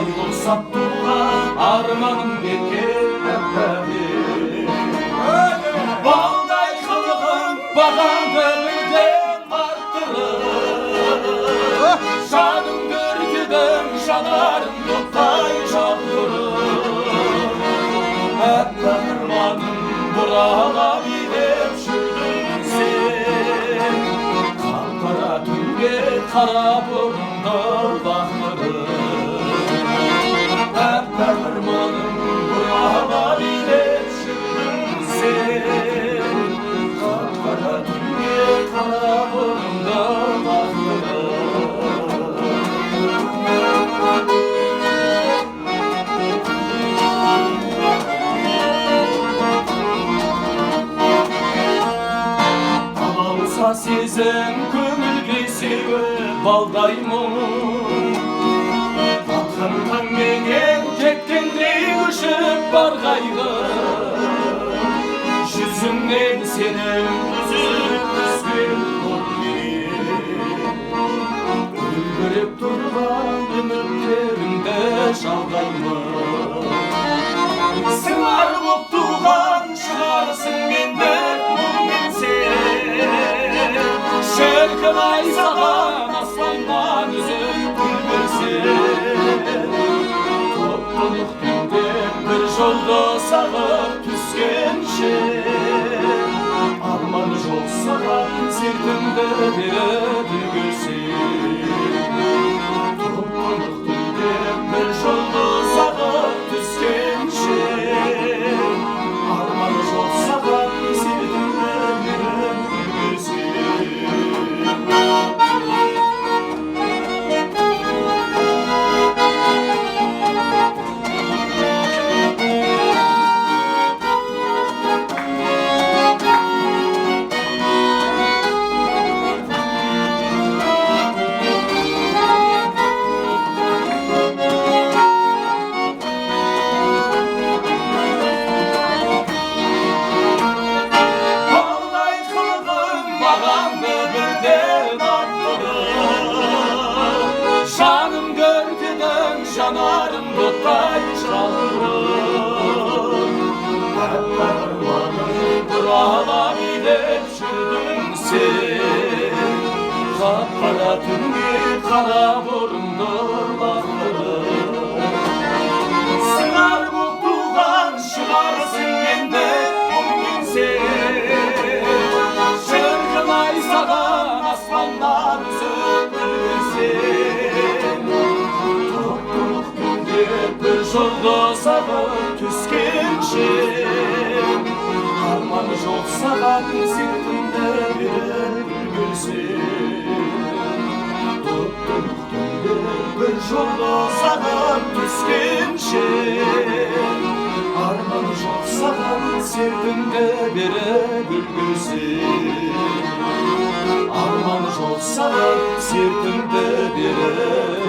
Айға ұқсап туған арманым бекер әппәме. Балдай қылығың бағаңды бірден арттырып, жанымды өртедің, жанарыңды оттай жандырып. Әппақ арманым бұрала билеп жүрдің сен, қап-қара түнге қара бұрымды лақтырып. Әппақ арманым бұрала билеп жүрдің сен, қап-қара түнге қара бұрымды лақтырып. Алауса сезім көңілге сеуіп балдай мұң, атқан таңменен кеткендей өшіп бар қайғы. Жүзіңнен сенің үзіліп түскен нұрмен, үлбіреп тұрған үміттерімді жалғаймын. Сыңар боп туған шығарсың мендік мұңмен сен, шіркін ай саған аспаннан үзіп гүл берсе. Тұп-тұнық түнде бір жұлдыз ағып түскенше, арман жоқ саған сертіңді беріп үлгерсем. Тұп-тұнық түнде бір жұлдыз ағып түскенше, арман жоқ саған сертіңді беріп үлгерсем. Балдай қылығың бағаңды бірден арттырып, жанымды өртедің, жанарыңды оттай жандырып. Әппақ арманым бұрала билеп жүрдің сен, қап-қара түнге қара бұрымды лақтырып. Сыңар боп туған шығарсың енді мұңмен сен, шіркін ай саған аспаннан үзіп гүл берсем. Тұп-тұнық түнде бір жұлдыз ағып түскенше, арман жоқ саған сертіңді беріп үлгерсем. Тұп-тұнық түнде бір жұлдыз ағып түскенше, арман жоқ саған сертіңді беріп үлгерсем. Арман жоқ саған сертіңді беріп